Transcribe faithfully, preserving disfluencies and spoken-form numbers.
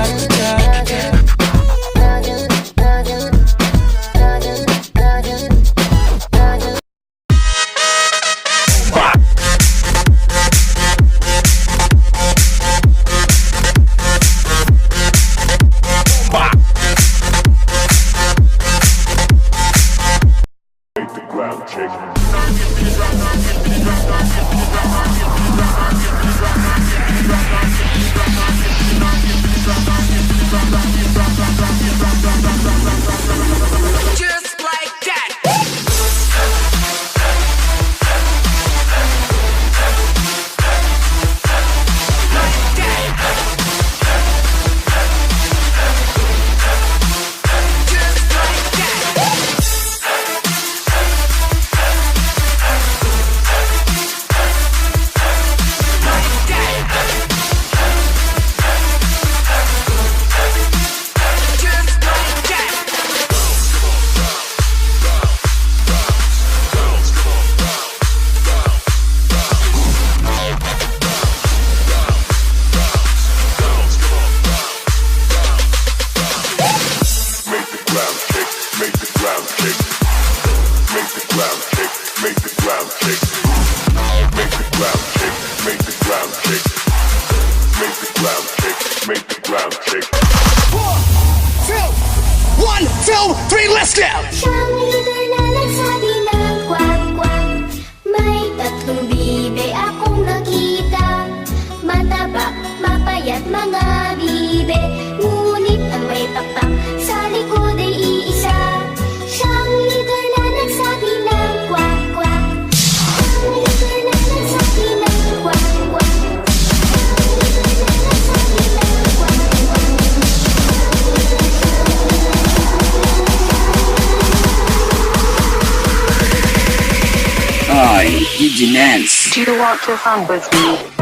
Just like that. Like that. Just like that. Like that. Just like that. Make the ground shake, make the ground shake, make the ground shake, make the ground shake, make the ground shake, make the ground shake, make the ground shake, make the ground shake. Four, two, one, two, three, let's go! Siyang leader na nagsabi ng kwak, kwak. May tatlong bibe akong nakita. Mataba, mapayat mga bibe. Ngunit ang may pakpak sa likod ay iisa. Siyang leader na nagsabi ng kwak, kwak. Siyang leader na nagsabi ng kwak, kwak. Hi, D J Nance. Do you want to fun with me?